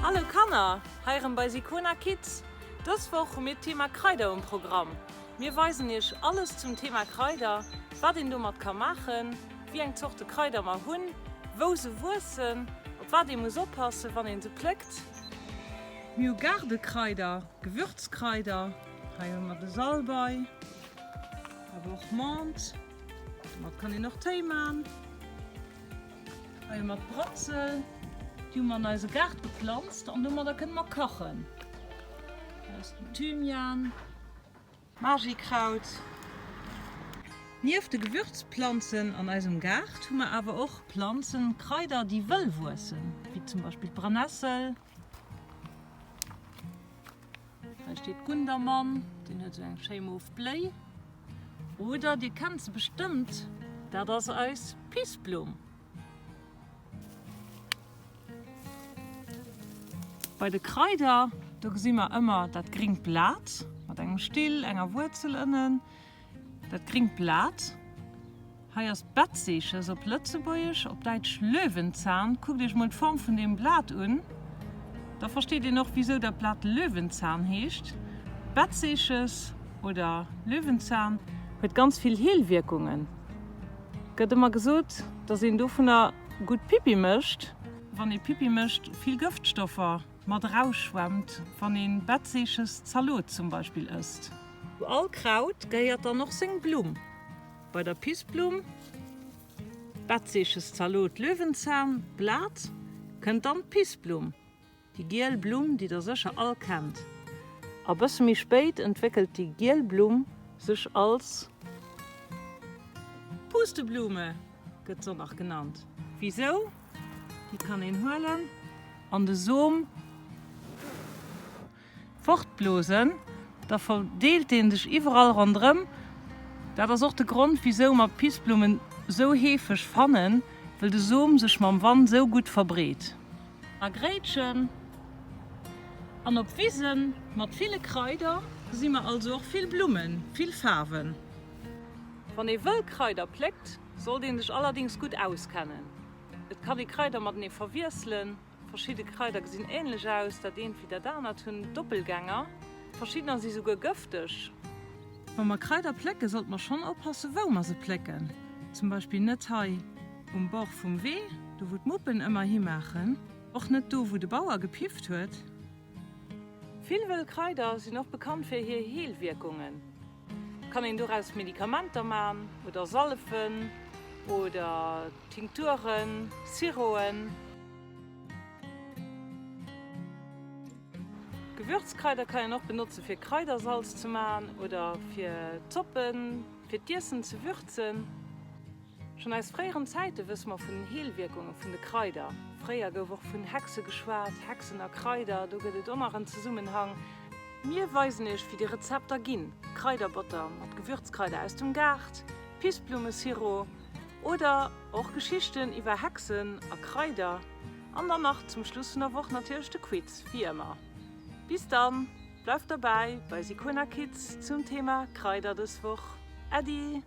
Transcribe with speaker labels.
Speaker 1: Hallo Kanner, hei erëm bei Sicona Kids. Dës Woch hu mir d'Thema Kraider um Programm. Mir weisen iech alles zum Thema Kraider, wat een domat ka maachen, wéi eng Zorte Kraider mer hunn, wou se wuessen, op wat ee muss oppassen, wann een se pléckt. Mir hu Gaardekraider, Gewürzkraider, hei hu mer de Salbei, awer och Menthe, domat kann een och Téi man. Hei hu mer d'Bratzel, déi hu mer an eise Gaart geplanzt an domadder kënne mer kachen. Hei ass den Thymian. Magikraut. Nieft de Gewürzplanzen an eisem Gaart hu mer awer och Planzen, Kraider, déi wëll wuessen, wéi zum Beispill d'Brennessel. Hei steet d'Gundermann, deen huet esou eng schéi mof Bléi. Oder dir kennt se bestëmmt, dat ass eis Pissblumm. Bei de Kraider, do gesi mer ëmmer dat gringt Blat mat engem Still, enger Wuerzel ënnen. Dat gringt Blat hei ass d'Bettseeches op Lëtzebuergesch, op Däitsch Löwenzahn. Kuckt iech mol d'Form vun deem Blat un, da versteet een och wisou dat Blat Löwenzahn heescht. Bettseeches oder Löwenzahn huet ganz vill Heelwierkungen. Gëtt ëmmer gesot, dass een dovunner gutt Pipi mécht. Wann ee Pipi mécht, vill Gëftstoffer mat erausschwemmt, wann een Bettseeches Zalot zum Beispill ësst. Zu all Kraut gehéiert dann och seng Blumm. Bei der Pissblumm, Bettseeches Zalot, Löwenzahn, Blat, kënnt dann d'Pissblumm. Déi giel Blumm, déi der sécher all kennt. A bësse méi spéit entwéckelt déi giel Blumm sech als Pusteblume, gëtt s'o nach genannt. Wisou? Déi kann een huelen an de Som fortblosen, da verdeelt deen sech iwwerall ronderëm. Dat ass och de Grond wisou mer d'Pissblummen sou heefeg fannen, wëll de Som sech mam Wand sou gutt verbreet. A Gréitchen an op Wisen mat ville Kraider gesi mer also och vill Blummen, vill Faarwen. Wann ee wëll Kraider pléckt, sollt ee sech allerdings gutt auskennen. Et kann ee Kraider matenee verwiesselen. Verschidde Kraider gesinn änlech aus, dat eent wéi dat anert, hunn Doppelgänger, verschiddener si souguer gëfteg. Wa mer Kraider plécken, sollte mer schonn oppassen, wou mer se plécken. Zum Beispill net hei um Bord vum Wee, do wou d'Muppen ëmmer himaachen. Och net do, wou de Bauer gepifft huet. Vill wëll Kraider sinn och bekannt fir hir Heelwierkungen. Kann een doraus Medikamenter man oder Salfen oder Tinkturen, Siroen. Gewürzkraider kann een och benotze fir Kraidersalz ze man oder fir Zoppen, fir d'Iessen ze würzen. Schonn aus fréieren Zäite wësse mer vun den Heelwierkunge vun de Kraider. Fréier gouf och vun Hexe geschwat, Hexen a Kraider, do gëtt et och nach en Zesummenhang. Mir weisen iech wéi déi Rezepter ginn, Kraiderbotter mat Gewürzkraider aus dem Gaart, Pissblummesirop oder och Geschichten iwwer Hexen a Kraider an dann nach zum Schluss vun der Woch natierlech de Quiz, wéi ëmmer. Bis dann, bleift derbäi bei Sicona Kids zum Thema Kraider dës Woch. Äddi!